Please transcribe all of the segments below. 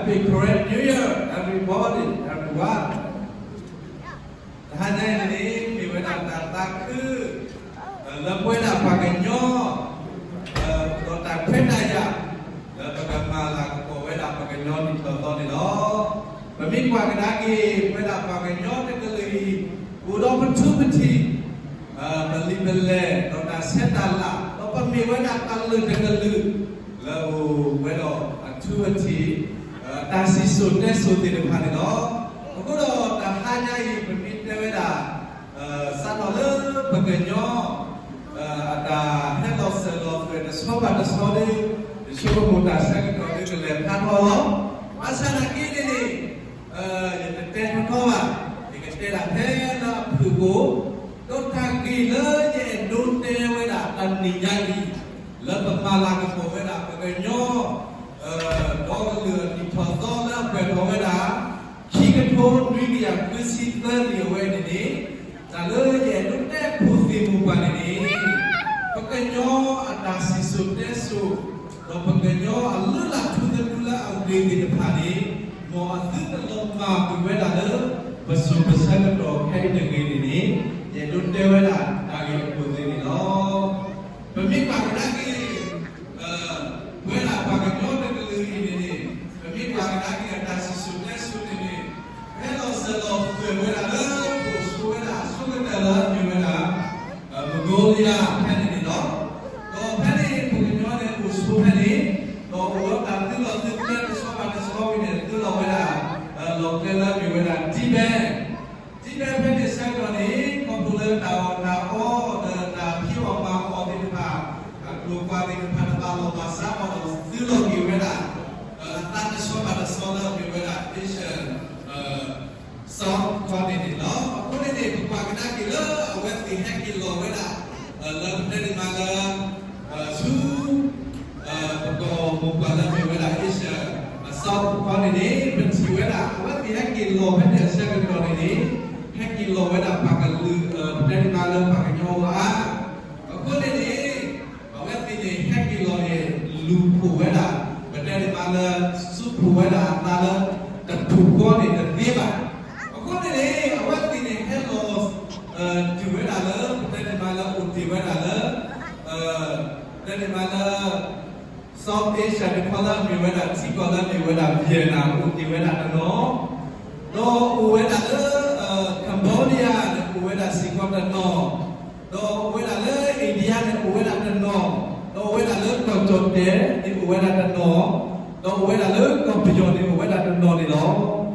everyone. တဟါညါအံၤန့ၣ် မ့ၢ်ဝဲဒၣ်တၢ်သးခု လၢပဝဲဒၣ်ပှၤကညီ ဒီးတၢ်ခွဲးတၢ်ယာ် လၢပကမၤလၤကပီၤဝဲဒၣ်ပှၤကညီနံၣ်ထီၣ်သီန့ၣ်လီၤ. ပမ့ၢ်ကွၢ်ကဒါက့ၤ ပဝဲဒၣ်ပှၤကညီတကလုာ်အံၤ အိၣ်ဒီးပထူပထံး ပလံာ်ပလဲၢ် ဒီးတၢ်ဆဲးတၢ်လၤ ဒီးပမ့ၢ်ဝဲဒၣ်တၢ်လုၢ်တကလုာ် လၢအိၣ်ဝဲဒီးအထူအထံး တၢ်စံၣ်စိၤတဲစိၤသ့ၣ်တဖၣ်န့ၣ်လီၤ. အဃိဒီးတဟါညါအံၤ ပမ့ၢ်တဲဝဲဒၣ် စးထီၣ်လၢပှၤကညီ အတၢ်ဟဲလီၤစၢၤလီၤသွဲၣ်တဆီဘၣ်တဆီဒီး ယဆိကမိၣ်တၢ်ဆၢကတီၢ်ဒုးကလဲၤဖးထီလီၤ. ဘၣ်ဆၣ်သနာ်က့န့ၣ်န့ၣ် ယတတဲထီထီဘၣ်, ယကတဲဒၣ်ဖဲလၢအဖုၣ်ကိာ်, ဒီးတၢ်ဂ့ၢ်လၢယအဲၣ်ဒိးတဲဝဲဒၣ်တနံၤညါအံၤ လၢပမၤလၤကပီၤဝဲဒၣ်ပှၤကညီ ဒီကလုာ်အနံၣ်ထီၣ်သီလၢအပှဲၤထီၣ်ဝဲဒၣ် ခံကထိနွံကယၤဃုဆံသၢနံၣ်အဝဲန့ၣ်န့ၣ်, တၢ်လၢယအဲၣ်ဒိးတဲဖိသ့ၣ်မုၢ်ပှၢ်န့ၣ်န့ၣ်, ပှၤကညီအတၢ်စံၣ်စိၤတဲစိၤ ဒီးပှၤကညီအလုၢ်အလၢ်ထူသနူလၢအဂ့ၤသ့ၣ်တဖၣ်န့ၣ်, မ်အသုတလီၤမၢ်ကွံာ်ဝဲဒၣ်လၢ ပစိၤပဆၢကတီၢ်ခဲအံၤတဂ့ၤန့ၣ်န့ၣ်, ယအဲၣ်ဒိးတဲဝဲဒၣ်တၢ်ဂ့ၢ်အခိၣ်သ့ၣ်န့ၣ်လီၤ. ပမ့ၢ်ကွၢ်ကဒါက့ၤ ပဝဲဒၣ်ပှၤကညီတကလုာ်အံၤန့ၣ်န့ၣ်, ပမ့ၢ်ကွၢ်ကဒါက့ၤအတၢ်စံၣ်စိၤတဲစိၤန့ၣ်န့ၣ်, ဟဲလီၤစၢၤလီၤသွဲၣ်ဝဲဒၣ်လၢ ပအိၣ်ဆိးဝဲဒၣ်အဆိကတၢၢ်လၢအမ့ၢ်ဝဲဒၣ် Mongolia ဖဲန့ၣ်န့ၣ်လီၤ. ဒီးဖဲန့ၣ် ပှၤကညီန့ၣ်အိၣ်ဆိးဖဲန့ၣ်, ဒီးအိၣ်ဒီးတၢ်သုးလီၢ်သုးကျဲတဆီဘၣ်တဆီဝံၤန့ၣ် သုးလီၤဝဲဒၣ် လီၢ်ကျဲလၢအမ့ၢ်ဝဲဒၣ် Tibet, Tibet ဖဲန့ၣ်ဆၢကတီၢ်န့ၣ် ခီဖျိလၢတၢ်အီၣ်တၢ်အီ ဒီးတၢ်ဖံးအီၣ်မၤအီၣ်သ့ၣ်တဖၣ်, အကျိၤအကျဲသ့ၣ်တဖၣ်တဘၣ်လီၢ်ဘၣ်စးဘၣ်ဒီး သုးလီၤက့ၤဝဲဒၣ် အသးတဆီဘၣ်တဆီလၢအမ့ၢ်ဝဲဒၣ် Asia South ခီန့ၣ်န့ၣ်လီၤ. အဃိန့ၣ်န့ၣ် ပကွၢ်ကဒါက့ၤလၢအဝဲသ့ၣ်ဟဲက့ၤလီၤဝဲဒၣ် လၢပတဲဒၣ်မးလၢ ဆူ ပကီၢ်မိၢ်ပှၢ်လၢအမ့ၢ်ဝဲဒၣ် Asia South ခီန့ၣ်န့ၣ် ပထံၣ်ဝဲဒၣ် အဝဲသ့ၣ်ဟဲက့ၤလီၤဖဲန့ၣ်အဆၢကတီၢ်န့ၣ်န့ၣ်, ဟဲက့ၤလီၤဝဲဒၣ်ပှၤကလုာ် ပတဲဒၣ်မးလၢပှၤကညီအါအါ, အဃိန့ၣ်န့ၣ် အဝဲသ့ၣ်န့ၣ် ဟဲက့ၤလီၤန့ၣ် လူၤဖှိၣ်ဝဲဒၣ်, ပတဲဒၣ်မးလၢ စူးဖှိၣ်ဝဲဒၣ်အသးလၢ တဖှိၣ်ဃီန့ၣ်တသ့ဘၣ်. အဃိန့ၣ်န့ၣ် အဝဲသ့ၣ်န့ၣ်ဟဲလီၤ တုၤဝဲဒၣ်လၢ ပတဲဒၣ်မးလၢအိၣ်တ့ၢ်ဝဲဒၣ်လၢ ပတဲဒၣ်မးလၢ South Asia တခီလၢအမ့ၢ်ဝဲဒၣ် ထံကီၢ်လၢအမ့ၢ်ဝဲဒၣ် Vietnam အိၣ်တ့ၢ်ဝဲဒၣ်တနီၤ, ဒီးအိၣ်ဝဲဒၣ်လၢ Cambodia န့ၣ် အိၣ်ဝဲဒၣ်စ့ၢ်ကီးတနီၤ, ဒီးအိၣ်ဝဲဒၣ်လၢ India န့ၣ် အိၣ်ဝဲဒၣ်တနီၤ, ဒီးအိၣ်ဝဲဒၣ်လၢကီၢ်ကၠီၣ်တဲၣ်န့ၣ် အိၣ်ဝဲဒၣ်တနီၤ, ဒီးအိၣ်ဝဲဒၣ်လၢကီၢ်ပယီၤန့ၣ် အိၣ်ဝဲဒၣ်တနီၤန့ၣ်လီၤ.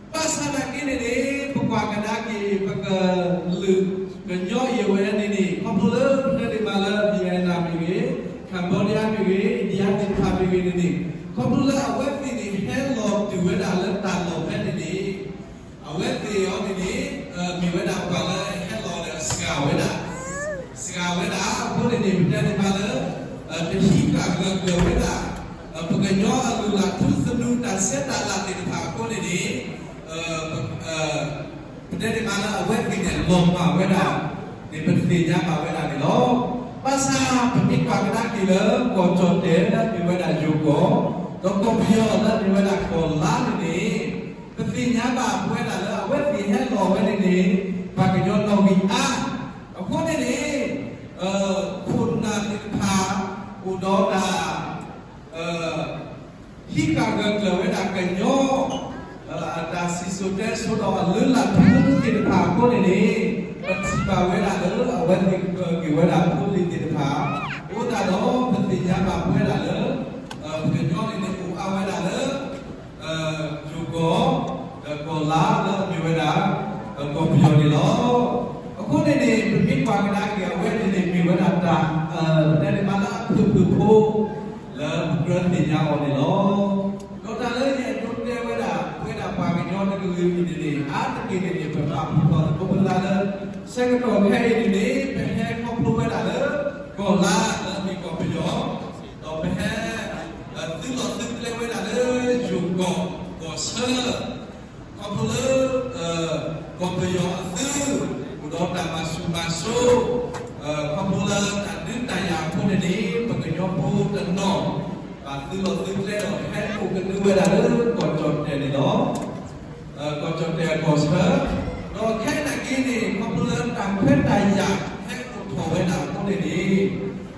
ဘၣ်ဆၣ်သနာ်က့န့ၣ်န့ၣ် ပကွၢ်ကဒါက့ၤ ပကလုာ်ကညီအံၤအဝဲန့ၣ်န့ၣ် ခီဖျိလၢပတဲဒၣ်မးလၢ Vietnam မ့ၢ်ဂ့ၤ, Cambodia မ့ၢ်ဂ့ၤ, India သ့ၣ်တဖၣ်မ့ၢ်ဂ့ၤန့ၣ်န့ၣ်, ခီဖျိလၢအဝဲသ့ၣ်န့ၣ် ဟဲလီၤတုၤဝဲဒၣ်လၢတၢ်လီၢ်ဖဲန့ၣ်န့ၣ် အဝဲသ့ၣ်အံၤန့ၣ်န့ၣ် မ့ၢ်ဝဲဒၣ်ပှၤလၢဟဲလီၤဒီးစှၤဝဲဒၣ်, စှၤဝဲဒၣ်အဃိန့ၣ်န့ၣ် ပတဲဒၣ်မးလၢ တဟံးဃာ်ဂၢၢ်ကျၢၤဝဲဒၣ် ပကညီအလုၢ်အလၢ်ထူသနူတၢ်ဆဲးတၢ်လၤသ့ၣ်တဖၣ်အဃိန့ၣ်န့ၣ် ပတဲဒၣ်မးလၢအဝဲသ့ၣ်န့ၣ်လီၤမၢ်ဝဲဒၣ်န့ၣ် ပသ့ၣ်ညါဘၣ်ဝဲဒၣ်န့ၣ်လီၤ. ဘၣ်ဆၣ်ပမ့ၢ်ကွၢ်ကဒါက့ၤလၢကီၢ်ကၠီၣ်တဲၣ်လၢအမ့ၢ်ဝဲဒၣ်ယိၤကီၢ်, ဒီးကီၢ်ပယီၤလၢအမ့ၢ်ဝဲဒၣ်ကီၢ်လါန့ၣ်န့ၣ်, ပသ့ၣ်ညါဘၣ်ဝဲဒၣ်လၢအဝဲသ့ၣ်ဟဲလီၤဝဲန့ၣ်န့ၣ် ပှၤကညီနီၣ်ဂံၢ်အါ, အဃိန့ၣ်န့ၣ် ခိၣ်နၢ်သ့ၣ်တဖၣ် အိၣ်ဒီးတၢ် ဟံးဃာ်ဂၢၢ်ကျၢၤဝဲဒၣ်ကညီ အတၢ်စံၣ်စိၤတဲစိၤဒီးအလုၢ်အလၢ်ထူသနူသ့ၣ်တဖၣ်အဃိန့ၣ်န့ၣ်, ပထံၣ်ဘၣ်ဝဲဒၣ်လၢအဝဲသ့ၣ်ကပၢၤက့ၤဝဲဒၣ်ဖိလံၤသ့ၣ်တဖၣ်, အဃိသတးဒီးပသ့ၣ်ညါဘၣ်ဝဲဒၣ်လၢ ပှၤကညီန့ၣ်န့ၣ်အိၣ်အါဝဲဒၣ်လၢ ယိၤကီၢ်, ဒီးကီၢ်လါလၢအမ့ၢ်ဝဲဒၣ် ကီၢ်ပယီၤန့ၣ်လီၤ. အဃိန့ၣ်န့ၣ် ပမ့ၢ်ကွၢ်ကဒါက့ၤအဝဲန့ၣ်န့ၣ် မ့ၢ်ဝဲဒၣ်တၢ် ပတဲဒၣ်မးလၢအဖုၣ်ဖုၣ်ဖိ လၢပကြၢးသ့ၣ်ညါအီၤန့ၣ်လီၤ. ဒီးတၢ်လၢယအဲၣ်ဒိးတဲဝဲဒၣ် ပဝဲဒၣ်ပှၤကညီတကလုာ်အံၤန့ၣ်န့ၣ် အါတက့ၢ်န့ၣ်န့ၣ် ပဘၣ်ဘူၣ်ထီၣ်သကိးပသးလၢ ဆၢကတီၢ်ခဲအံၤန့ၣ်န့ၣ် ပဟဲခီဖျိဝဲဒၣ်လၢ ကီၢ်လါလၢအမ့ၢ်ကီၢ်ပယီၤ, ဒီးပဟဲ သုးလီၢ်သုးကျဲဝဲဒၣ်လၢယိၤကီၢ်ကီၢ်ဆၢ ခီဖျိလၢ ကီၢ်ပယီၤအသုး အိၣ်ဒီးတၢ်မၤဆူၣ်မၤစိး ခီဖျိလၢတၢ်ဒုးတၢ်ယၤအဃိန့ၣ်န့ၣ် ပှၤကညီဖိတနီၤ ဘၣ်သုးလီၢ်သုးကျဲဒီးဟဲအိၣ်ကဒုဝဲဒၣ်လၢကီၢ် ကီၢ်ဆၢ, ဒီးခဲအံၤနာ်က့န့ၣ် ခီဖျိလၢတၢ်ခွဲးတၢ်ယာ်ဟဲအိၣ်ထီၣ်ဝဲဒၣ်အဃိန့ၣ်န့ၣ်,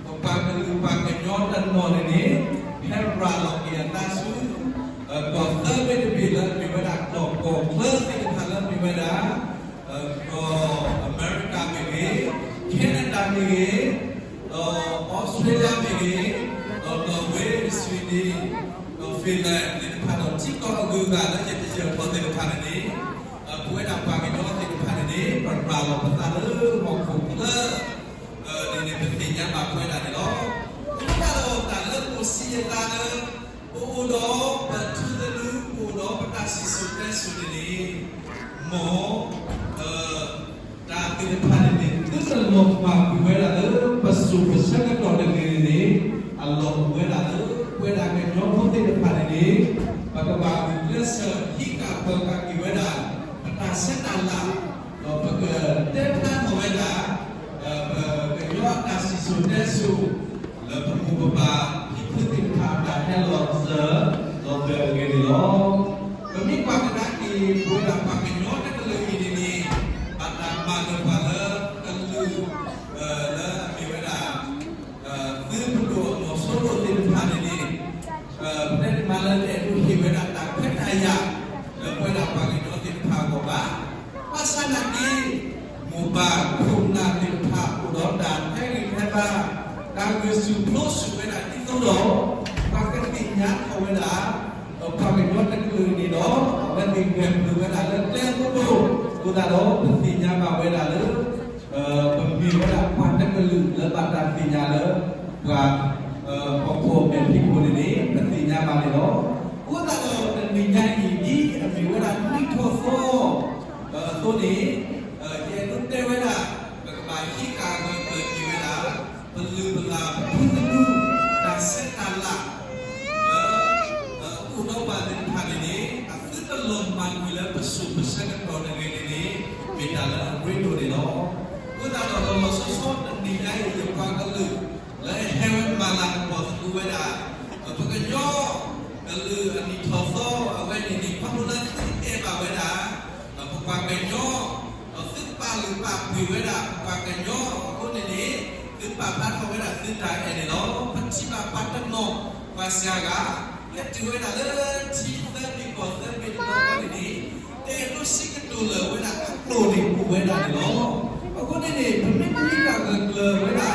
ပပှၤကလုာ်ပှၤကညီတနီၤန့ၣ်န့ၣ် ဟဲရၤလီၤက့ၤအသးဆူ ကီၢ်သၢဘ့ၣ်တဘ့ၣ်လၢအမ့ၢ်ဝဲဒၣ်ကီၢ်ကီၢ်ချၢသ့ၣ်တဖၣ်လၢအမ့ၢ်ဝဲဒၣ် ကီၢ်အမဲရကၤမ့ၢ်ဂ့ၤ, ခဲနဒၤမ့ၢ်ဂ့ၤ, ဒီးအီစထြ့လယါမ့ၢ်ဂ့ၤ, ဒီးနီၣ်ဝ့, ဆွံဒ့, ဒီး Finland သ့ၣ်တဖၣ်ဒီး ထံကီၢ်အဂုၤအဂၤလၢယတယၢၢ်ပီၣ်သ့ၣ်တဖၣ်န့ၣ်န့ၣ်, ပဝဲဒၣ်ပှၤကညီသ့ၣ်တဖၣ်န့ၣ်န့ၣ် ပရၤလီၤပသးလၢဟီၣ်ခိၣ်ချၢ န့ၣ်န့ၣ် ပသ့ၣ်ညါဘၣ်ပဝဲဒၣ်န့ၣ်လီၤ. အဃိသတးဒီးတၢ်လၢပအိၣ်စံးယသးလၢ ပအိၣ်ဒီးပထူသနူ ပအိၣ်ဒီးပတၢ်စံၣ်စိၤတဲစိၤန့ၣ်န့ၣ်, မ် တၢ်သ့ၣ်တဖၣ်န့ၣ်န့ၣ် သုတလီၤမၢ်ကွံာ်ဝဲဒၣ်လၢ ပစိၤပဆၢကတီၢ်တဂ့ၤန့ၣ်န့ၣ်, အလီၢ်အိၣ်ဝဲဒၣ်လၢ ပဝဲဒၣ်ကညီဖိသ့ၣ်တဖၣ်န့ၣ်န့ၣ်, ပကဘၣ်ဂုာ်ကျဲးစၢးဟံးဃာ်ပၢၤဃာ်က့ၤဝဲဒၣ် ပတၢ်ဆဲးတၢ်လၤ, ဒီးပကတဲဖျါထီၣ်ဝဲဒၣ် ပကညီအတၢ်စံၣ်စိၤတဲစိၤ လၢပမိၢ်ပပၢ်ဟံၣ်ဖိသ့ၣ်တဖၣ်အတၢ်ဟဲလီၤစၢၤ လီၤဘၢအဂ့ၢ်န့ၣ်လီၤ. ပမ့ၢ်ကွၢ်ကဒါက့ၤ ပဝဲဒၣ်ပှၤကညီတကလုာ်အံၤန့ၣ်န့ၣ်, ဘၣ်တၢ်မၤနၢၤပှၤလၢကလုာ် လၢအမ့ၢ်ဝဲဒၣ် သုးပဒိၣ်အမီၤစိရိၤသ့ၣ်တဖၣ်န့ၣ်န့ၣ်, ပတဲတမံၤလၢတအဲၣ်ဒိးဟ့ၣ်ဝဲဒၣ်တၢ်ခွဲးတၢ်ယာ် လၢပဝဲဒၣ်ပှၤကညီသ့ၣ်တဖၣ်အဂီၢ်ဘၣ်. ဘၣ်ဆၣ်နာ်က့ မိၢ်ပၢ်ခိၣ်နၢ်သ့ၣ်တဖၣ်အိၣ်ဒီးတၢ်ဟဲဂံၢ်ဟဲဘါ, တၢ်ဂုာ်ဆူၣ်ပျိဆူၣ်ဝဲဒၣ်ဒ်သိးဒီး ပှၤကသ့ၣ်ညါထီၣ်ဝဲဒၣ် ပှၤကညီတကလုာ်န့ၣ်ဒီး အဝဲသ့ၣ်ဂဲၤပျုၢ်ဝဲဒၣ်လၢကျဲအသိး, အဃိသတးဒီး ပသ့ၣ်ညါဘၣ်ဝဲဒၣ်လၢ ပမ့ၢ်ဝဲဒၣ်ပှၤတကလုာ်လၢဘၣ်တၢ်သ့ၣ်ညါလၢ ပှၤ ဟီၣ်ခိၣ်မဲာ်ဖံးခိၣ်န့ၣ်န့ၣ် ပသ့ၣ်ညါဘၣ်န့ၣ်လီၤ. အဃိသတးဒီးတနံၤညါအံၤ ဒ်အမ့ၢ်ဝဲဒၣ်နံၣ်ထီၣ်သီအသိးန့ၣ်, ယအဲၣ်ဒိးတဲဝဲဒၣ် ပကဘၣ်ဟံးဃာ်ဂၢၢ်ကျၢၤက့ၤဝဲဒၣ် ပလုၢ်ပလၢ်ပထူသနူ တၢ်ဆဲးတၢ်လၤ လၢ အိၣ်ဒီးပှၤသ့ၣ်တဖၣ်န့ၣ်န့ၣ် အသုတလီၤမၢ်ကွံာ်လၢပစိၤပဆၢကတီၢ်တဂ့ၤန့ၣ်န့ၣ် မ့ၢ်တၢ်လၢအရ့ဒိၣ်န့ၣ်လီၤ. အဃိသတးဒီးလီၤလီၤဆီဆီတနံၤညါအံၤ ယပှၤကလုာ် လၢအဟဲဝဲမၤလၤကပီၤသကိးဝဲဒၣ် ပကညီ ကလုာ်အနံၣ်ထီၣ်သီအဝဲန့ၣ်န့ၣ် ခီဖျိလၢသုအဲၣ်ဘၣ်ဝဲဒၣ် ပပှၤကညီ ဒီးသုပာ်လုၢ်ပာ်ပှ့ၤဝဲဒၣ်ပှၤကညီအဃိန့ၣ်န့ၣ် သုပာ်ဖျါထီၣ်ဝဲဒၣ်သုတၢ်အဲၣ်န့ၣ်လီၤ. ပထံၣ်ဘၣ်ပှၤတနီၤ ပှၤစှၤဂၤ ဟဲတုၤဝဲဒၣ်လၢထံသၢဘ့ၣ်ကီၢ်သၢဘ့ၣ်တဘျီဃီန့ၣ်န့ၣ် တအဲၣ်ဒိးစံးကတိၤလၢၤဝဲဒၣ်အကျိာ်န့ၣ်အိၣ်ဝဲဒၣ်န့ၣ်လီၤ. အဃိန့ၣ်န့ၣ် ပမ့ၢ်တဟံးဃာ်ဂၢၢ်ကျၢၤဝဲဒၣ်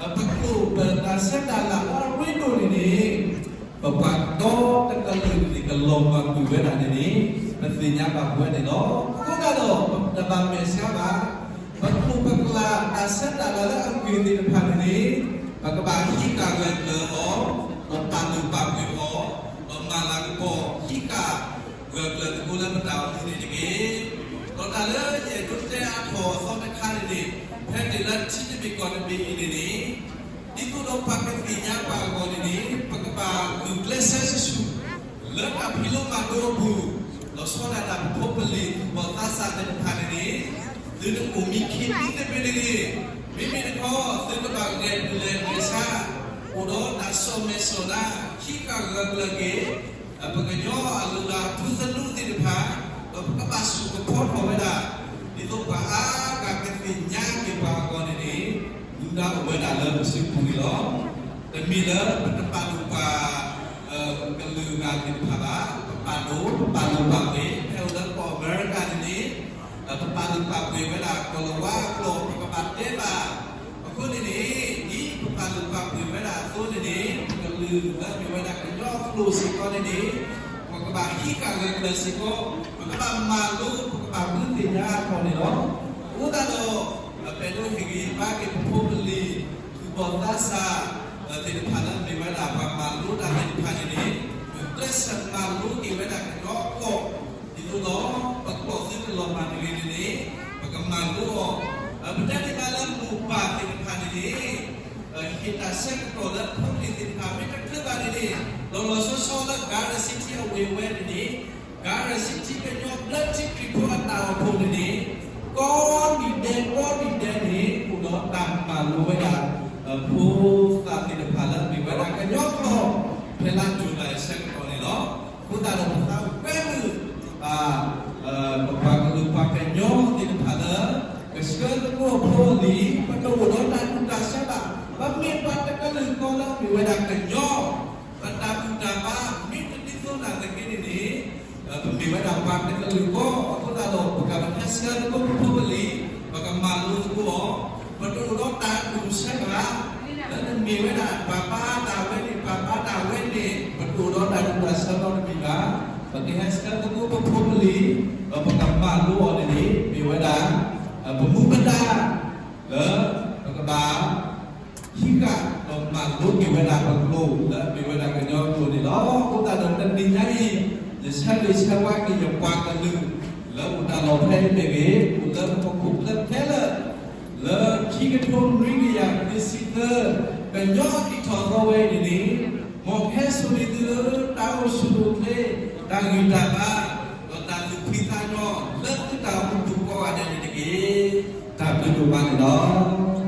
ပကျိာ်ပတၢ်ဆဲးတၢ်လၤလၢအရ့ဒိၣ်န့ၣ်န့ၣ် ပပှၤကညီတကလုာ်န့ၣ်န့ၣ် ကလီၤမၢ်ကွံာ်ဝဲဒၣ်န့ၣ်န့ၣ် ပသ့ၣ်ညါဘၣ်ပဝဲန့ၣ်လီၤ. အဃိသတးဒီး တဘၣ်မဲာ်ဆှးဘၣ် ပကျိာ်ပကျၢ်တၢ်ဆဲးတၢ်လၤလၢအဂ့ၤသ့ၣ်တဖၣ်န့ၣ်န့ၣ် ပကဘၣ်ဟံးဃာ်ဂၢၢ်ကျၢၤအီၤ ဒီးပာ်လုၢ်ပာ်ပှ့ၤအီၤ ဒီးမၤလၤကပီၤဟံးဃာ်ဂၢၢ်ကျၢၤသကိးလၢပတၢ်အိၣ်မူန့ၣ်တက့ၢ်. ဒီးတၢ်လၢယအဲၣ်ဒိးတဲအါထီၣ်အသီတခါန့ၣ်န့ၣ် ဖဲတုၤလၢထံတဘ့ၣ်ကီၢ်တဘ့ၣ်အံၤန့ၣ်န့ၣ် ဒ်သိးဒီးပှၤကသ့ၣ်ညါပှၤအဂီၢ်န့ၣ်န့ၣ် ပကဘၣ်ဂုာ်ကျဲးစၢးဆူၣ်ဆူၣ် လၢတၢ်ဖံးလိမၤဒိးအပူၤ, လီၤဆီဒၣ်တၢ်ပဖိပလံၤသူၣ်ဘီၣ်သးစၢ်သ့ၣ်တဖၣ်န့ၣ်န့ၣ် သုတအိၣ်မံခ့သ့တဘ့ၣ်တဂ့ၤ, မ့မ့ၢ်တခီ သုကဘၣ်ဂဲၤပူၤလဲၤဂဲၤဆှါ, အိၣ်ဒီးတၢ်ဆီၣ်မဲာ်ဆီၣ်နါ, ဟံးဃာ်ဂၢၢ်ကျၢၤက့ၤ ပကညီအလုၢ်အလၢ်ထူသနူသ့ၣ်တဖၣ်, ဒီးပကဘၣ်စူၢ်ကဖီထီၣ်ဝဲဒၣ် ဒ်သိးပှၤအါဂၤကသ့ၣ်ညါက့ၤပှၤအဂီၢ်န့ၣ်န့ၣ် မူဒါအိၣ်ဝဲဒၣ်လၢပစုပူၤန့ၣ်လီၤ. တမ့ၢ်လၢပတပာ်ဒိၣ်ပှၤ ကလုာ်ဂၤသ့ၣ်တဖၣ်ဘၣ်, ပပာ်ဒိၣ် ပပာ်ဒိၣ်ပာ်ပှ့ၤ ဖဲအိၣ်လၢကီၢ်အမဲရကၤန့ၣ်န့ၣ် ပပာ်လုၢ်ပာ်ပှ့ၤဝဲဒၣ် ကီၢ်လၤဝါအကျိာ် ပကဘၣ်တဲဘၣ် အဃိန့ၣ်န့ၣ် ဒ်ပပာ်လုၢ်ပာ်ပှ့ၤဝဲဒၣ်အသိးန့ၣ်န့ၣ် ပကလုာ်လၢအမ့ၢ်ဝဲဒၣ်ကညီအကျိာ်စ့ၢ်ကီးန့ၣ်န့ၣ် ပကဘၣ်ဟံးဃာ်ဂၢၢ်ကျၢၤစ့ၢ်ကီး, ပကဘၣ်မၤလိ ပကဘၣ်မူသ့ၣ်ညါအါထီၣ်န့ၣ်လီၤ. အဃိသတးဒီး ပအဲၣ်ဒိးဟ့ၣ်ဂံၢ်ဟ့ၣ်ဘါက့ၤပဖိပလံၤ သူၣ်ဘီၣ်သးစၢ် သ့ၣ်တဖၣ်လၢအမ့ၢ်ဝဲဒၣ်ပှၤမၤလိတၢ်သ့ၣ်တဖၣ်န့ၣ်န့ၣ် ဂုာ်ကျဲးစၢးမၤလိက့ၤဝဲဒၣ်ကညီအကျိာ် ဒ်သိးဒီး ပကျိာ်သုတလီၤမၢ်တဂ့ၤန့ၣ်န့ၣ် ပကမၤလိအီၤ, ပတဲန့ၣ်ဘၣ်လၢမိၢ်ပၢ်သ့ၣ်တဖၣ်န့ၣ်န့ၣ် ဟ့ၣ်တၢ်ဆၢကတီၢ်လၢဖိသ့ၣ်တဖၣ်မ့ၢ်တချုးဘၣ်န့ၣ်န့ၣ် လီၤလီၤဆီဆီလၢ ကၤရစံထံ အဝ့ၢ်ဝဲန့ၣ်န့ၣ် ကၤရစံထံကညီဘျၢထံခရံာ်ဖိအတၢ်အိၣ်ဖှိၣ်န့ၣ်န့ၣ် ကိးနံၤဒဲးကိးနံၤဒဲးန့ၣ် အိၣ်ဒီးတၢ်မၤလိဝဲဒၣ် ဖိသၣ်သ့ၣ်တဖၣ်လၢအမ့ၢ်ဝဲဒၣ်ကညီကျိာ် ဖဲလါယူၤလံအဆၢကတီၢ်န့ၣ်လီၤ. အဃိသတးဒီးပသးဝံၣ်မုာ် ဘၣ် ပပှၤကလုာ်ပှၤကညီသ့ၣ်တဖၣ်လၢ ကဆှၢသကိးအဖိအလံၤ ပတအိၣ်ဒီးတၢ်တူၢ်တၢ်ဆၢဘၣ်. ပမ့ၢ်ပှၤတကလုာ်ဃီလၢအမ့ၢ်ဝဲဒၣ်ကညီ ပတၢ်ဘူၣ်တၢ်ဘါ မ့ၢ်တဒ်သိးနာ်သက့န့ၣ်န့ၣ် ပမ့ၢ်ဝဲဒၣ်ပှၤတကလုာ်ဃီအဃိသတးဒီး ပကဘၣ်ဟဲဆှၢသကိးပဖိပလံၤ, ပကမၤလိသကိးအီၤ, ပတအိၣ်ဒီးတၢ်တူၢ်ဆၢဘၣ်. လၢနမ့ၢ်ဝဲဒၣ်ပှၤဘါတၢ်ဝဲန့ၣ် ပှၤဘါတၢ်ဝဲန့ၣ် ပတအိၣ်ဒီးတၢ်တူၢ်တၢ်ဆၢနီတမံၤဘၣ်. ပကဟဲဆှၢသကိးပဖိပလံၤ ဒီးပကမၤလိအီၤန့ၣ်န့ၣ် မ့ၢ်ဝဲဒၣ် ပမူပဒါ လၢ ပကဘၣ် ဟံးဃာ်ဒီးမၤလိက့ၤဝဲဒၣ်ပကျိာ် လၢအမ့ၢ်ဝဲဒၣ်ကညီကျိာ်န့ၣ်လီၤ. အဃိသတးဒီးတနံၤညါအံၤ ယဆၢဂ့ၤဆၢဝါက့ၤယပှၤကလုာ် လၢအိၣ်တၢ်လီၢ်ဖဲအံၤမ့ၢ်ဂ့ၤ, အိၣ်လၢဟီၣ်ခိၣ်ချၢခဲလၢာ် လၢခံကထိနွံကယၤခွံဆံသၢ ကညီအကံၢ်ထီၣ်သီဝဲအံၤန့ၣ်န့ၣ်, မ်ကဟဲစိာ်န့ၢ်သုလၢတၢ်အိၣ်ဆူၣ်အိၣ်ချ့, တၢ်ဂံၢ်တၢ်ဘါ, ဒီးတၢ်သူၣ်ဖှံသးညီ လၢသုတၢ်အိၣ်မူပူၤကိးဂၤဒဲးန့ၣ်တက့ၢ်. တၢ်ဘျုးဒိၣ်မးန့ၣ်လီၤ.